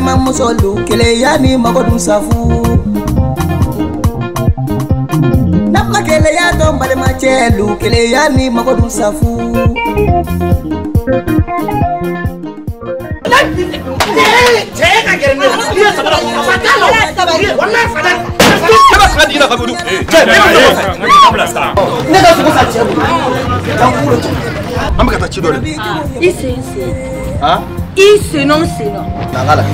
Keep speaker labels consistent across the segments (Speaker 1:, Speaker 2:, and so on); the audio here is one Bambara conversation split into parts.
Speaker 1: Balimamuso keleya ni mago dun safu. N'a keleya dɔn balimacɛ lu keleya ni mago dun safu.
Speaker 2: Ne ka sogo sa cɛ bolo. An bɛ ka taa ci dɔ de.
Speaker 3: I sen sen. I sen nɔ sen nɔ.
Speaker 2: Na n k'a lajɛ.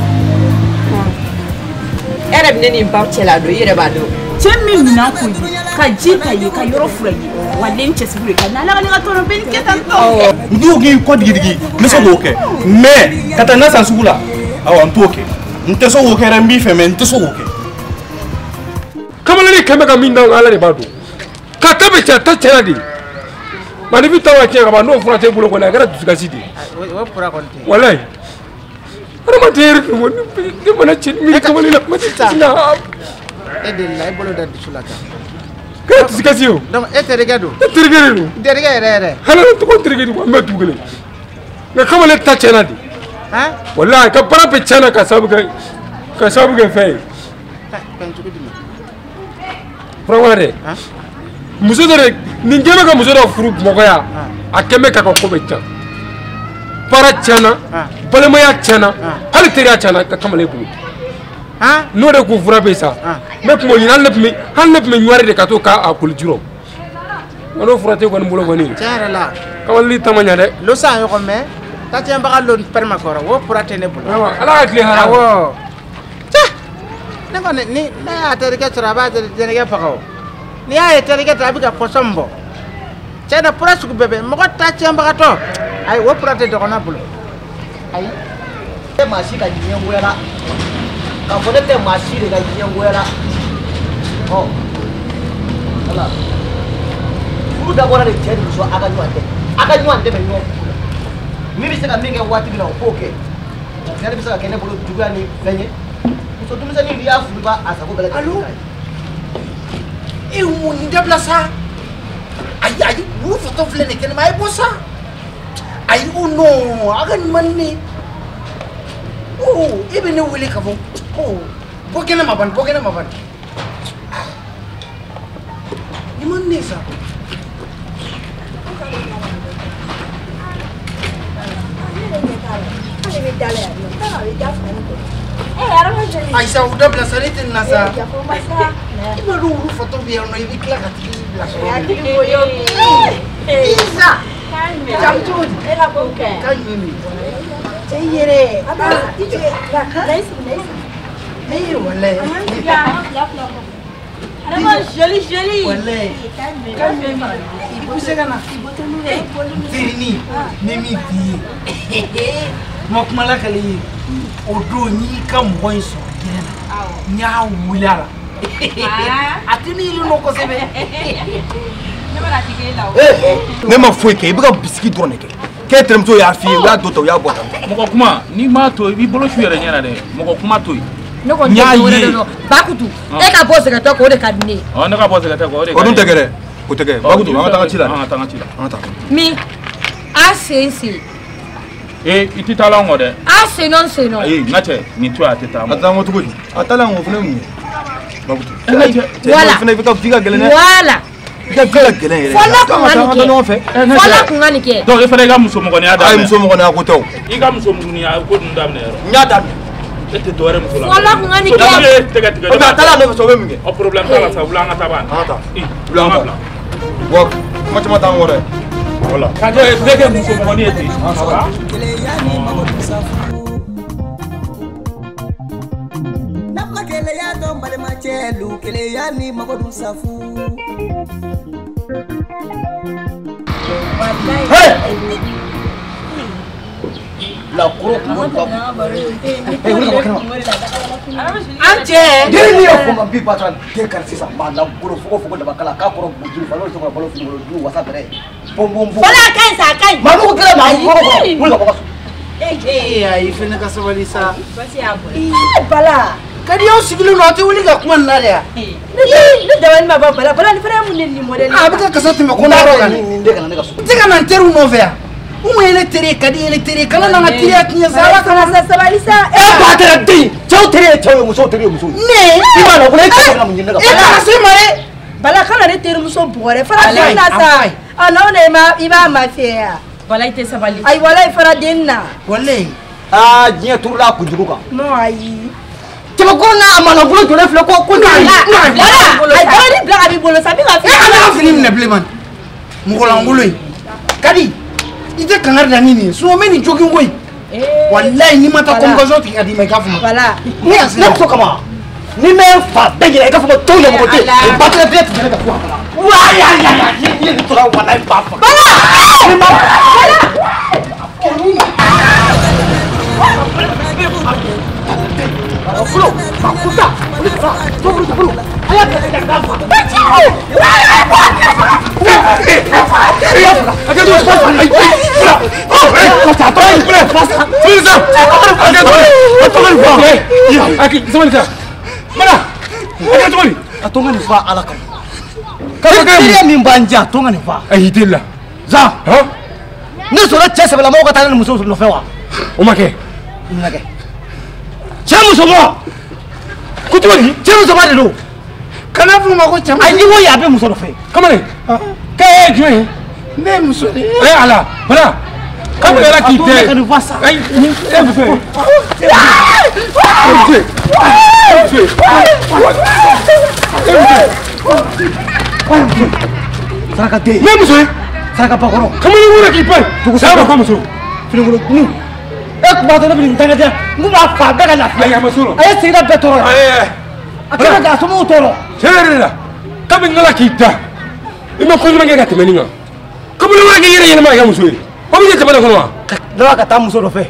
Speaker 4: E yɛrɛ bɛ ne ni n ba cɛla don i yɛrɛ b'a dɔn.
Speaker 3: Cɛ min minɛn ko ye ka ji ta ye ka yɔrɔ fura ye wa den cɛsiri ka n'ala ka ne ka tɔnɔ bɛ nin kɛ tan tɔ.
Speaker 5: N t'o k'i kɔ digidigi n bɛ se k'o kɛ mais ka taa na san sugu la awɔ n t'o kɛ n tɛ se k'o kɛ dɛ n b'i fɛ mais n tɛ se k'o kɛ.
Speaker 6: Kamalen kɛmɛ ka min da Ala de b'a dɔn ka ta bɛ cɛ ta cɛla de mɛ ni bɛ taa wa tiɲɛ ka ban n'o fura t'e bolo kɔni a kɛra dusukasi de ye.
Speaker 7: O fura kɔni tɛ.
Speaker 6: Walayi hadamaden yɛrɛ ne mana cɛ miiri kamalen la kuma tɛ na.
Speaker 7: E delila e bolo da dusu la tan.
Speaker 6: Kɛra dusukasi ye o.
Speaker 7: Donc e terikɛ don.
Speaker 6: E terikɛ de don.
Speaker 7: Terikɛ yɛrɛ yɛrɛ.
Speaker 6: Hali ne tɔgɔ terikɛ de don an bɛɛ du kelen nka kamalen ta tiɲɛna de. Walayi ka baara bɛɛ tiɲɛna ka sababu kɛ fɛn ye.
Speaker 7: Fɛn cogo jumɛn.
Speaker 6: Fura dɛ muso dɔ de nin kɛn bɛ ka muso dɔ furu Bamakɔ yan a kɛn bɛ k'a ka ko bɛɛ tiɲɛ baara tiɲɛna balimaya tiɲɛna hali teriya tiɲɛna ka kamalen bolo n'o de kun fura bɛ sa n bɛ kun ɲini hali ne tun bɛ ɲuwari de ka to k'a koli jurɔ nka n'o fura tɛ kɔni bolo kɔni.
Speaker 7: Tiɲɛ yɛrɛ la.
Speaker 6: Kamalen ta ma ɲɛ dɛ.
Speaker 7: Losan ɲɔgɔn mɛ tatiɲɛbaga lon pɛrɛma kɔrɔ o fura tɛ ne bolo.
Speaker 6: Ayiwa Ala ka tile hɛrɛ.
Speaker 7: Awɔ. Ne kɔni ni ne y'a terikɛ sɔrɔ a b'a terikɛ faga o n'i y'a ye terikɛ ta a bɛ ka pɔsɔn bɔ cɛ na fura sugu bɛɛ bɛ mɔgɔ ta tiɲɛbagatɔ ayi o fura tɛ dɔgɔnɔ bolo ayi.
Speaker 2: Ne tɛ maa si ka ɲɛngoya la k'a fɔ ne tɛ maa si de ka ɲɛngoya la ɔ wala furu dabɔra de cɛ ni muso a ka ɲɔgɔn dɛmɛ a ka ɲɔgɔn dɛmɛ ɲɔgɔn furu la min bɛ se ka min kɛ waati min na o k'o kɛ o fɛnɛ bɛ se ka kɛ ne bolo juguya ni fɛn ye. Muso denmisɛnnin n'i y'a furu ba a sago bɛɛ lajɛlen k'a ye.
Speaker 7: E mun nin dabila sa ayi ayi wulu fatɔ filɛ nin kɛnɛma a ye bɔ sa ayi o non a ka nin man di ne o e bɛ ne wele ka fɔ ko bɔ kɛnɛma bani bɔ kɛnɛma bani nin man di ne sa. Ayisa o dabila sa ne tɛ nin na sa i b'a dɔn wulu fatɔ bɛ yan nɔ i bɛ tila ka tigi bila sɔrɔ. Isa jamu cogo di? K'a jumɛn bɛ yen? Cɛ yɛrɛ. Ne ye walayi.
Speaker 3: Joli joli.
Speaker 7: Walayi. K'a jumɛn bɛ yen? I poussé ka na. Terinin ne min f'i ye. Ma kuma lakale ye o don n y'i ka mɔgɔ in sɔrɔ gɛrɛ na n y'a wuli a la a tɛ ne yelen nɔ kosɛbɛ.
Speaker 5: Ne ma foyi kɛ i bɛ ka bisigi dɔrɔn de kɛ k'e terimuso y'a f'i ye u y'a dɔ ta u y'a bɔ tan.
Speaker 8: Mɔgɔ kuma n'i m'a to i b'i bolo su yɛrɛ ɲɛ na dɛ mɔgɔ kuma to yen.
Speaker 4: Ne kɔni tɛ dɔwɛrɛ de dɔn Bakutu e ka bɔ sɛgɛtɔ kɔ o de ka di ne ye.
Speaker 8: Ɔ ne ka bɔ sɛgɛtɔ kɔ o de ka di ne ye.
Speaker 5: O dun tɛ kɛ dɛ o tɛ kɛ Bakutu an ka taa ci la.
Speaker 8: An ka taa ci la.
Speaker 5: An ka taa.
Speaker 4: Min a sen sen.
Speaker 8: Ee i tɛ taa la n kɔ dɛ.
Speaker 4: A sen nɔ sen nɔ.
Speaker 8: Ayi n ka cɛ nin to yen a tɛ taa.
Speaker 5: A tɛ taa n kɔ cogo di a taalen n kɔ fana ye mun ye Bakutu.
Speaker 4: Wala
Speaker 5: fana i ka f'i ka gɛlɛn dɛ.
Speaker 4: Wala.
Speaker 5: I ka f'i ka gɛlɛn yɛrɛ.
Speaker 4: Fɔlɔ kun ka nin kɛ. Fɔlɔ kun ka nin kɛ.
Speaker 8: Donc e fana i ka musomɔgɔninya daminɛ.
Speaker 5: Ayi musomɔgɔninya ko tɛ o.
Speaker 8: I ka musomɔgɔninya ko ninnu daminɛ yɔrɔ.
Speaker 5: N y'a daminɛ.
Speaker 8: E tɛ dɔwɛrɛ muso la.
Speaker 4: Fɔlɔ kun ka nin kɛ.
Speaker 8: So ye tɛgɛ tigɛ.
Speaker 5: O a taalen a nɔfɛ sa o bɛ mun kɛ.
Speaker 8: Ɔ problème t'a la sa wuli an ka taa ban.
Speaker 5: An ka taa. Wuli an ka taa. Wa kuma caman t'an kɔ dɛ. Voilà.
Speaker 8: Ka kɛ bɛɛ kɛ musomɔgɔnin ye ten.
Speaker 1: Keleya ni mago dun safu. N'a ma keleya dɔn balimacɛ lu keleya ni mago dun safu.
Speaker 2: Hey! La koro kun bɔ ee wuli ka bɔ kɛnɛma.
Speaker 7: An cɛ.
Speaker 2: Den ni ye fɔ ma bi patron den kari sisan maa la bolo fogo fogo daba kala k'a kɔrɔ buju fa n'o sɔrɔ balo fini bolo du wasa bɛrɛ bɔn bɔn bɔn.
Speaker 4: Fɔlɔ a ka ɲi sa a ka ɲi.
Speaker 2: Maa mugu kɛlɛ maa mugu kɔrɔ wuli ka bɔ ka so.
Speaker 7: Ee ayi fɛnɛ ka sabali sa.
Speaker 4: Basi y'a bɔ. Ee Bala.
Speaker 7: Ka di aw sigilen don aw tɛ wuli ka kuma nin na de ya.
Speaker 4: Ne dabali ma ban Bala Bala nin fana ye mun de nin modèle ye.
Speaker 7: A bɛ ka kasa tɛmɛ kɔnɔ yɔrɔ kan.
Speaker 2: Nin de kana ne ka so.
Speaker 7: N tɛ ka na n teriw nɔfɛ yan. Umu ye ne teri ye Kadi ye ne teri ye kana na n ka teriya tiɲɛ sa Ala kama.
Speaker 9: Sa sabali sa.
Speaker 2: E ba tɛ den cɛw teri ye cɛw ye musow teri ye musow ye.
Speaker 9: Ne.
Speaker 2: I b'a dɔn ko e cɛ ka mun ɲini ne ka.
Speaker 7: E kana se ma dɛ.
Speaker 9: Bala kana ne terimuso bugɔ dɛ fara den na sa. A n'o de ma i b'a mafiya ya.
Speaker 3: Bala i tɛ sabali.
Speaker 9: Ayi walayi fara den na.
Speaker 7: Walayi.
Speaker 2: Aa diɲɛ turula a kunjugu kan.
Speaker 9: Non ayi.
Speaker 2: Cɛbakɔrɔ n'a manabolo jɔlen filɛ ko ko.
Speaker 9: Wala a ye balani bila a b'i bolo sa min ka
Speaker 7: E kana ka fini minɛ bilen man. Mɔgɔlankolon in. Kadi i tɛ kangari da ni nin ye sinon n bɛ nin jogin koyi. Walayi n'i ma taa convocation tigɛ ka d'i ma i k'a fɔ n ma.
Speaker 9: Voilà.
Speaker 2: Ne muso kama ni mɛ fa bɛɛ ɲɛna i k'a fɔ ko tɔw ɲɛmɔgɔ tɛ o ba kelen bɛɛ tigɛ ne ka kuma kɔnɔ. Wa ya ya ya ni ni nin tora walayi n b'a faga.
Speaker 9: Bala.
Speaker 2: Ni ma. Bolo, makuta, bolo, bolo, a y'a bila ka taa fa. A to n ka nin fa Ala kama. Teriya min b'an jɛ a to n ka nin fa.
Speaker 6: Ayi teli la.
Speaker 2: Zan. Ne sɔrɔ cɛ sɛbɛlamɔgɔw ka taa ne ni muso nɔfɛ wa?
Speaker 6: O ma kɛ.
Speaker 2: O ma kɛ. Cɛ musoman. Ko cogo di? Cɛ musoman de don.
Speaker 7: Kana f'u ma ko cɛ muso.
Speaker 2: A ni ko ye a bɛ muso nɔfɛ.
Speaker 6: Kamalen. K'e ye jumɛn ye?
Speaker 7: Ne ye muso de ye.
Speaker 6: Ee Ala Bala. K'an bɛ Ala k'i tɛ.
Speaker 2: A to ne ka nin fa sa.
Speaker 6: Ayi e muso ye. E muso ye. E muso ye. E muso ye.
Speaker 2: Saraka den.
Speaker 6: Ne ye muso ye.
Speaker 2: Saraka bakɔrɔ.
Speaker 6: Kamalen wɛrɛ k'i pan.
Speaker 2: Dugu
Speaker 6: Saya ma ko muso.
Speaker 2: Finikolo kunu. E tun b'a dɔn ne bɛ nin dangadenya n kun b'a fa bɛɛ ka lafiya.
Speaker 6: Ayi a ma s'o la.
Speaker 2: A ye sigida bɛɛ tɔɔrɔ.
Speaker 6: Ayi.
Speaker 2: A kɛlen k'a somɔgɔw tɔɔrɔ.
Speaker 6: Tiɲɛ yɛrɛ la kabini n ala k'i da i ma ko ɲuman kɛ ka tɛmɛ nin kan kamalen wɛrɛ k'i yɛrɛ yɛlɛma ka kɛ muso ye o bɛ kɛ jamana kɔnɔ wa.
Speaker 2: Ka tila ka taa muso nɔfɛ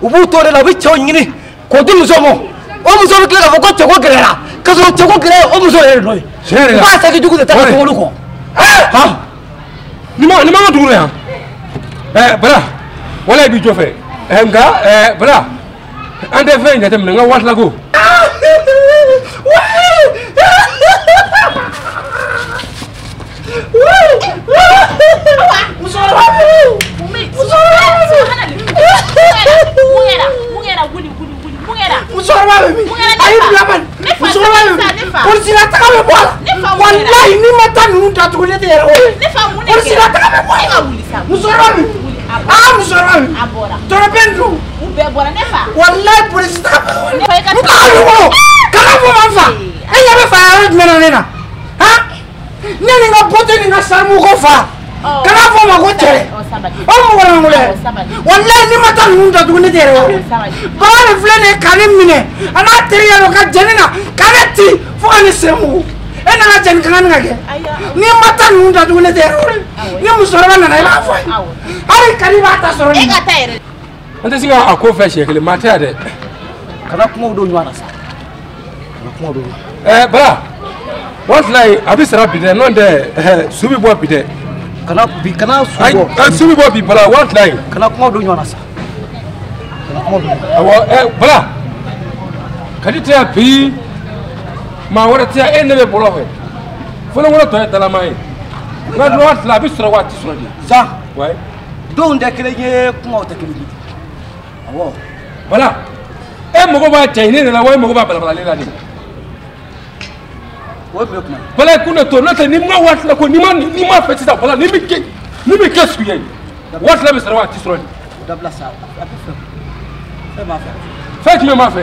Speaker 2: u b'u to de la u bɛ cɛw ɲini k'o di muso ma o muso bɛ tila k'a fɔ ko cɛko gɛlɛyara k'a sɔrɔ cɛko gɛlɛya o muso yɛrɛ nɔ ye.
Speaker 6: Tiɲɛ yɛrɛ la
Speaker 2: u b'a saki jugu de ta ka tugu olu kɔ.
Speaker 6: Han nin ma nin ma ka dugu la yan ɛ Bala wala i b'i jɔ fɛ ɛ nka ɛ Bala an tɛ fɛn in jateminɛ n ka waati la ko.
Speaker 7: Musokɔrɔba bɛ min? A y'i bila bani. Musokɔrɔba bɛ min? Polisi la taga bɛ bɔ a la. Walayi n'i ma taa ninnu datugu ne tɛ yɛrɛ o ye. Polisi la taga bɛ bɔ a la. Musokɔrɔba bɛ min? Aa musokɔrɔba bɛ min? Tɔrɔbɛn dun. Walayi polisi taga bɛ bɔ a la. N taga bɛ bɔ. Kana fɔ ma n fa. E ɲɛ bɛ fa yɔrɔ jumɛn na ne na? Han? Ne ni n ka beauté ni n ka charme ko fa. Kana fɔ ma ko cɛ. O mɔgɔ lankolon ye. Walayi n'i ma taa ninnu datugu ne tɛ yɛrɛ o. Bagan de filɛ nin ye ka ne minɛ a n'a terikɛ don ka jɛn ne na ka ne ci fo ka ne sen mugu. E nana jɛni kan ka kɛ. N'i ma taa ninnu datugu ne tɛ yɛrɛ o. Ni musokɔrɔba nana i b'a fɔ a ye. Hali Kadi b'a ta sɔrɔ nin na.
Speaker 6: An tɛ se ka a ko fɛ siɲɛ kelen maa tɛ yan dɛ.
Speaker 2: Kana kumaw don ɲɔgɔn na sa. Kana kumaw don ɲɔgɔn na.
Speaker 6: Ɛ Bala wa fila ye a bɛ sara bi dɛ n'o tɛ su bɛ bɔ bi dɛ.
Speaker 2: Kana bi kana su bɔ.
Speaker 6: Ayi su bɛ bɔ bi Bala wa fila ye.
Speaker 2: Kana kumaw don ɲɔgɔn na sa. Kana kumaw don ɲɔgɔn na.
Speaker 6: Awɔ ɛ Bala Kadi tɛ yan bi maa wɛrɛ tɛ yan e ne bɛ bɔlɔ fɛ fɔlɔfɔlɔ tɔ ye dalama ye nka wa fila a bɛ sɔrɔ wa a tɛ sɔrɔ de.
Speaker 2: Zan.
Speaker 6: Ouais.
Speaker 2: Denw tɛ kelen ye kumaw tɛ kelen ye. Awɔ.
Speaker 6: Bala e mago b'a cɛ ɲini de la wa e mago b'a balabalalen la de.
Speaker 2: O ye mun ye kuma ye?
Speaker 6: Bala i kun de to n'o tɛ n'i ma waati la ko n'i ma fɛ sisan Bala ni bɛ kɛ ni bɛ kɛ sugu ye waati la bɛ sɔrɔ wa a tɛ sɔrɔ de.
Speaker 2: O dabila sa a bɛ fɛ fɛn b'a fɛ.
Speaker 6: Fɛn jumɛn b'a fɛ?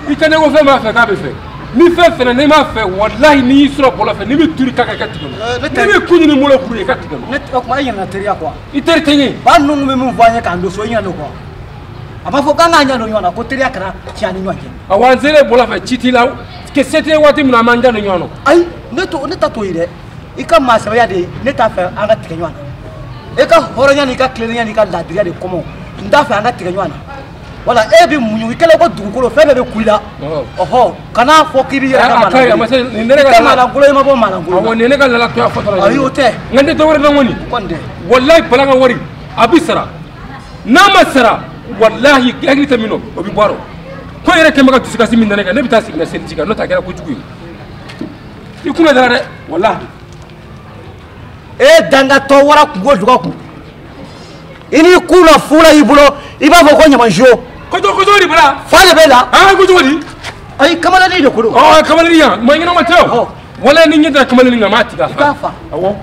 Speaker 6: I tɛ ne ko fɛn b'a fɛ k'a bɛ fɛ ni fɛn fɛnɛ n'i m'a fɛ walahi n'i y'i sɔrɔ bɔlɔ fɛ n'i bɛ turu k'a kɛ i ka tigɛ n'i bɛ kun ɲini bolo kuru ye i ka tigɛ.
Speaker 2: Ne o kuma e ɲinɛna teriya kɔ wa?
Speaker 6: I teri tɛ n ye.
Speaker 2: Ba ninnu bɛ min fɔ an ye k'an don so i ɲinɛna o kɔ wa? A b'a fɔ k'an k'an janto ɲɔgɔn na ko teriya kana tiɲɛ an ni ɲɔgɔn cɛ.
Speaker 6: Awɔ an selen bɔlɔ fɛ ci t'i la se t'i ye waati min na an b'an janto ɲɔgɔn na.
Speaker 2: Ayi ne ta t'o ye dɛ i ka maasɛbɛya de ne t'a fɛ an ka tigɛ ɲɔgɔn na e ka hɔrɔnya n'i ka tilennenya n'i ka laadiriya de kɔmɔ n t'a fɛ an ka tigɛ ɲɔgɔn na. Wala e bɛ muɲu i kɛlen ko dugukolo fɛn bɛɛ bɛ ku i la ɔhɔ kana fɔ k'i b'i yɛrɛ kɛ maalankolon ye i ka maalankolon i ma bɔ maalankolon na.
Speaker 6: Awɔ nin ye ne ka lala toya fɔtɔ la.
Speaker 2: Ayi o tɛ.
Speaker 6: Nka n tɛ dɔ wɛrɛ dɔn kɔni.
Speaker 2: Kɔni tɛ.
Speaker 6: Walayi Bala ka wari a bɛ sara n'a ma sara walahi hakili tɛ min na o bɛ bɔ a rɔ ko yɛrɛ kɛ bɛ ka dusukasi min da ne kan ne bɛ taa sigi n ka seliji kan n'o tɛ a kɛra kojugu ye i kunna dara dɛ walahi.
Speaker 2: E dangatɔ wara kungo duga kun. I n'i kun na fu la i bolo i b'a fɔ ko ɲamanjo.
Speaker 6: Ko di Bala.
Speaker 2: Fa de bɛ la.
Speaker 6: Ah ko cogo di.
Speaker 2: Ayi kamalennin de ko don.
Speaker 6: Ɔ kamalennin yan maa ɲɛnama tɛ o. Walayi ni ɲɛ dara kamalennin kan n b'a tigɛ a fa.
Speaker 2: I k'a fa.
Speaker 6: Awɔ.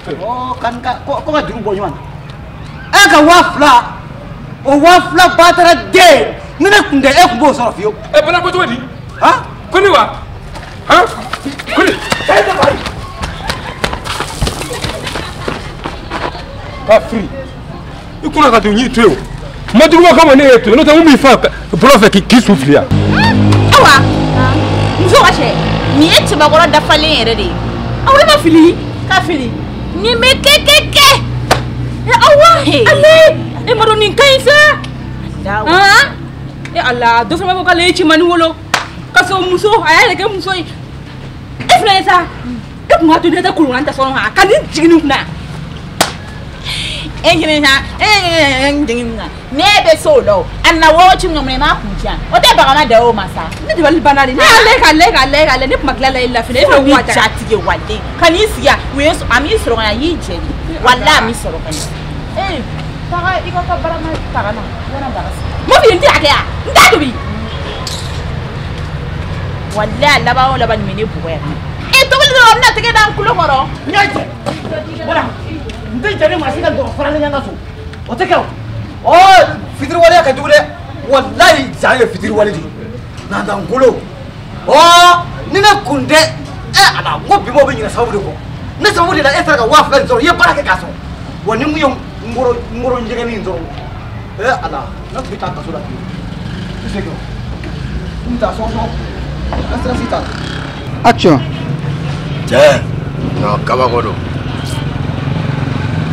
Speaker 2: Ɔ ka n ka ko ka juru bɔ ɲɔgɔn na. E ka 2000 o 2000 batara den ni ne kun tɛ e kun b'o sɔrɔ fiyewu.
Speaker 6: Ɛ Bala ko cogo di.
Speaker 2: Han.
Speaker 6: Ko ne wa. Han. Ko ne. Ka firi. I kunna ka don n y'i to yen o. Ma juguman kama ne y'e to yen n'o tɛ mun b'i fa bolo fɛ k'i su fili yan.
Speaker 3: Awa muso ka cɛ nin ye cɛbakɔrɔ dafalen yɛrɛ de ye. Awa e ma fili ka fili nin bɛ kɛ kɛ kɛ. Awa ale e ma dɔn nin ka ɲi sa. Han e Ala dɔ fana b'a fɔ k'ale ye cɛmanin wolo ka sɔrɔ muso a y'a yɛrɛ kɛ muso ye. E filɛ ye sa e kun b'a to ne tɛ kolonkan ta sɔrɔ a ka nin jigin nin kunna.
Speaker 10: E ne bɛ se o la o a nana wagati min na i m'a kun tiɲɛ o tɛ bagama da o ma sa.
Speaker 3: Ne dabali banna de ne y'ale ka lɛ ka lɛ ka lɛ ne tun ma tila la e la fɛnɛ e bɛ wa
Speaker 10: jatigɛ walen ka n'i sigi yan u ye a m'i sɔrɔ ka na a y'i jɛ de walahi a m'i sɔrɔ ka na. Ee taga i ka taa barama ta ka na i kana daga sigi.
Speaker 3: Mo fi n tɛ a kɛ yan n t'a tobi.
Speaker 10: Walahi a laban o laban nin bɛ ne bugɔ yan. E tobili dɔrɔn n bɛna tɛgɛ da n tulo kɔrɔ.
Speaker 2: N y'a jɛ wala n tɛ jɛn ni maa si ka dɔgɔ faralen ɲɔgɔn kan so o tɛ kɛ o. Ɔ fitiriwaleya ka jugu dɛ walayi ja ye fitiriwale de ye nandankolo ɔ ni ne kun tɛ ɛ ala n ko bi mɔgɔw bɛ ɲinɛ sababu de kɔ ne sababu de la e sera ka 2000 in sɔrɔ i ye baara kɛ k'a sɔrɔ wa ni n kun ye n kɔrɔ njɛgɛnin in sɔrɔ ɛ ala ne tun bɛ taa kaso la bi i se kɛ o n bɛ taa sɔgɔsɔgɔ an sira si t'a la.
Speaker 1: Action.
Speaker 11: Cɛ non kabako don.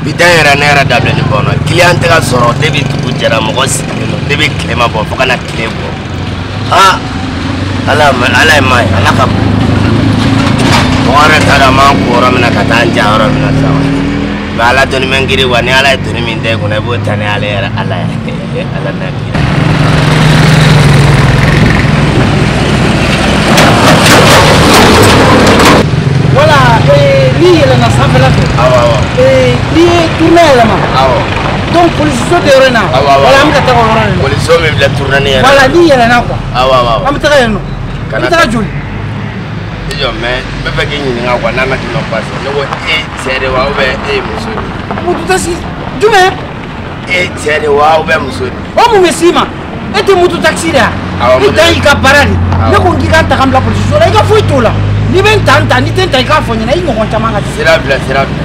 Speaker 11: Bi ta yɛrɛ ne yɛrɛ dabileni bɔnna kiliyan tɛ ka sɔrɔ debi dugu jɛra mɔgɔ sigilen don debi tile ma bɔ fo ka na tile bɔ aa ala ye maa ye ala ka bon mɔgɔ yɛrɛ t'a dɔn an b'an ko yɔrɔ min na ka taa an ja yɔrɔ min na sa mɛ ala dɔnni bɛ n girin wa ni ala ye doni min da i kunna i b'o ta ni ala yɛrɛ ala ye ala n'a kira.
Speaker 7: Voilà, n'i yɛlɛnna sanfɛla fɛ.
Speaker 11: Awɔ awɔ.
Speaker 7: N'i ye tournée yɛlɛma.
Speaker 11: Awɔ.
Speaker 7: Donc polisiso tɛ yɔrɔ in na.
Speaker 11: Awɔ awɔ.
Speaker 7: Voilà an bɛ ka taga o yɔrɔ de la.
Speaker 11: Polisiso min filɛ tournée yɛrɛ.
Speaker 7: Voilà n'i yɛlɛnna quoi.
Speaker 11: Awɔ awɔ.
Speaker 7: An bɛ taga yen nɔ. I bɛ taga joli.
Speaker 11: I jɔ mais n bɛ fɛ k'i ɲininka quoi n'a ma k'i ma baasi ne ko e cɛ de wa ou bien e ye muso de ye.
Speaker 7: Moto taxi jumɛn.
Speaker 11: E cɛ de wa ou bien muso de.
Speaker 7: O mun bɛ s'i ma e tɛ moto taxi de ye.
Speaker 11: Awɔ.
Speaker 7: I dan y'i ka baara de. Ne ko k'i ka ta ka n bila polisiso la i ka foyi t'o la. N'i bɛ n ta n ta n'i tɛ n ta i k'a fɔ n ɲɛna i ɲɔgɔn caman ka ca.
Speaker 11: Sira bila sira bila.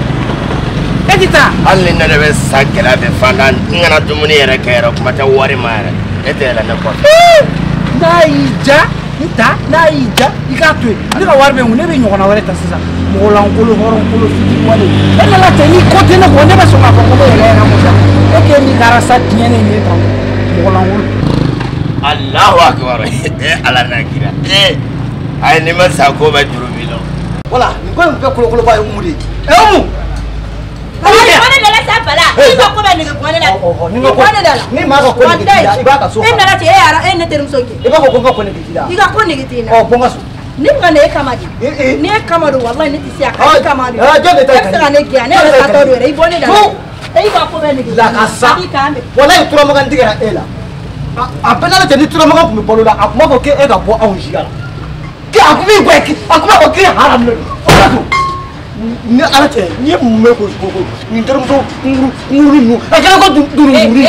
Speaker 7: E tɛ taa.
Speaker 11: Hali ni ne de bɛ sa gɛlɛya fɛ fantan n kana dumuni yɛrɛ kɛ yɛrɛ kuma tɛ wari ma yɛrɛ e tɛ yɛlɛ ne kɔfɛ.
Speaker 7: N'a y'i ja n ta n'a y'i ja i k'a to yen ne ka wari bɛ n kun ne bɛ ɲɔgɔnna wɛrɛ ta sisan mɔgɔlankolon hɔrɔnkolon fitiriwale e nana ten ni ko tɛ ne kɔ ne bɛ sɔn k'a fɔ ko ne yɛrɛ yɛrɛ musa e k'e n'i ka arasa tiɲɛnen ye tan mɔgɔlankolon.
Speaker 11: Alahu akibaru e ala n'a kira e. Ayi n'i ma sa ko bɛ juru b'i la.
Speaker 2: Wala nin ko in bɛɛ kolokoloba ye Umu de ye. Ɛ Umu.
Speaker 9: Bɔ ne da la sa Bala. I ka ko bɛ nege bɔ ne la.
Speaker 2: Ni ko ne da la. Ni maa ka ko nege t'i la i b'a ka so.
Speaker 9: E nana ten e yɛrɛ e ne terimuso kɛ.
Speaker 2: I b'a fɔ ko n ka ko nege t'i la.
Speaker 9: I ka ko nege t'i la.
Speaker 2: Ɔ bɔ n ka so.
Speaker 9: Ne bɛ ka na e kama de. Ne kama don walahi ne tɛ se a ka e kama de.
Speaker 2: Jɔn de ta ye
Speaker 9: E bɛ se ka ne gɛn ne yɛrɛ ka tɔ don yɛrɛ i bɔ ne da la. E ka ko bɛ nege.
Speaker 2: La ka sa. Walahi turamagan tigɛra e la. A bɛɛ n'ala cɛ ni turamagan tun bɛ balo la a tun b'a fɔ k'e ka bɔ anw siya la. A kun b'i gɛn a kun b'a fɔ k'e haramu de don. Ni ala cɛ n'i ye mun mɛn ko nin terimuso nkuru ninnu a kɛra ko dununkuru.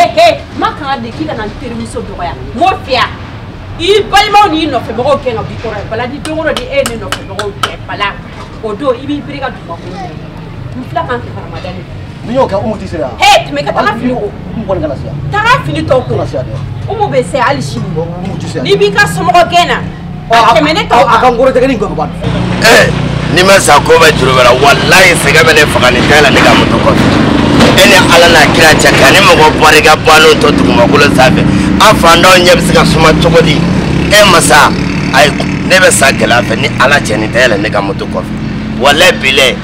Speaker 3: Ma kan de k'i kana n terimuso dɔgɔya n m'o f'i ye i balimaw n'i nɔfɛmɔgɔw gɛn ka b'i kɔrɔ ye Bala ni don o don ni e ye ne nɔfɛmɔgɔw gɛn Bala o don i b'i biri ka dugumakolo minɛ n filɛ k'an karama da ne.
Speaker 2: N'i y'o kɛ Umu tɛ se yan.
Speaker 3: He tɛmɛ ka taga fini ko.
Speaker 2: Umu kɔni kana se yan.
Speaker 3: Taga fini tɔw ko.
Speaker 2: Kana se yan dɛ.
Speaker 3: Umu bɛ se hali sini.
Speaker 2: Umu tɛ se yan.
Speaker 3: N'i b'i ka somɔgɔ gɛn na. A tɛmɛ ne tɔw kan.
Speaker 2: A ka n kɔrɔ tɛgɛnin gɛn ka bɔ a la.
Speaker 11: N'i ma sa ko bɛ juru bɛ la walayi sɛgɛn bɛ ne faga nin tɛ la ne ka moto kɔfɛ e ni ala n'a kira cɛ ka ni mɔgɔ barika balo tɔ dugumakolo sanfɛ an fantanw ɲɛ bɛ se ka suma cogo di e masa ayi ne bɛ sa gɛlɛya fɛ ni ala cɛ nin tɛ yɛlɛ ne ka moto kɔfɛ walayi bilɛ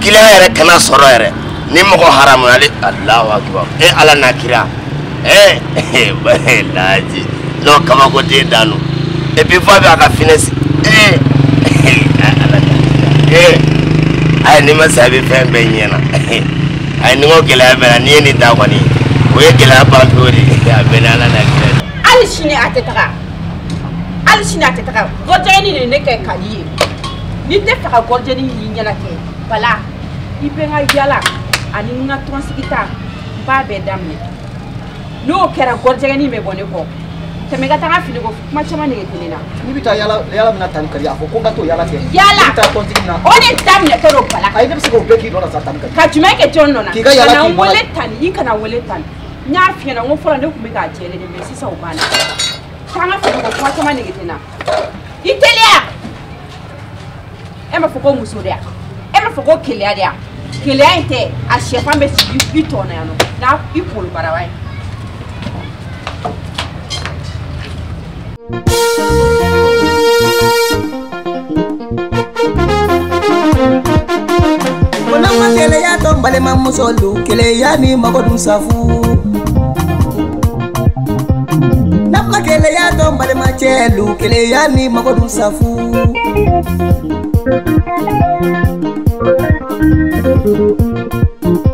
Speaker 11: kiliyan yɛrɛ kana sɔrɔ yɛrɛ ni mɔgɔ haramuyali Alahu akibaru e ala n'a kira laaji n'o kabako den dan don et puis f'a bɛ a ka finesse ala Walayi n'i ma sa i bɛ fɛn bɛɛ ɲɛna. Ayi ni n ko gɛlɛya bɛ na n'i ye nin ta kɔni o ye gɛlɛya ban pewu de. A bɛɛ ni Ala n'a kira.
Speaker 10: Hali sini a tɛ taga. Hali sini a tɛ taga. Gɔrɔjɛni de ne kɛ ka di ye. N'i tɛ fɛ ka gɔrɔjɛni y'i ɲɛna kɛ bala i bɛ n ka yala ani n ka tɔnsigi ta n b'a bɛɛ daminɛ. N'o kɛra gɔrɔjɛni bɛ bɔ ne kɔ. Tɛmɛ ka taga fini ko kuma caman nege tɛ ne na.
Speaker 2: N'i bɛ taa yala yala min na tani Kadi a fɔ ko n ka t'o yala kɛ.
Speaker 10: Yala
Speaker 2: i bɛ taa tɔnsigi min na.
Speaker 10: O de daminɛtɔ don bala.
Speaker 2: Ayi ne bɛ se k'o bɛɛ k'i nɔ la sa tani Kadi.
Speaker 10: Ka jumɛn kɛ jɔn nɔ na?
Speaker 2: K'i ka yala k'i nɔ la.
Speaker 10: Kana n wele tani i kana n wele tani. N y'a f'i ɲɛna n ko fɔlɔ ne tun bɛ k'a jɛ de mais sisan o banna. Taa n ka fini ko kuma caman nege tɛ n na. I teliya. E m'a fɔ ko muso de ya? E m'a fɔ ko keleya de ya? Keleya in tɛ a sɛfan bɛ sigi i tɔ na yan nɔ n'a i kunkolo barawa ye.
Speaker 1: Ko keleya to balimamusolu keleya ni mago dun safu. Nama keleya to balimacɛlu keleya ni mago dun safu.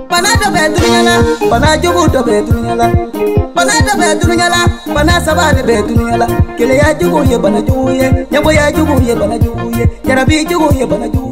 Speaker 1: Bana dɔ bɛ dunuya la, bana jugu dɔ bɛ dunuya la. Bana dɔ bɛ dunuya la, bana saba de bɛ dunuya la. Keleya jugu ye bana jugu ye, ɲɛgoya jugu ye bana jugu ye, jarabi jugu ye bana jugu ye.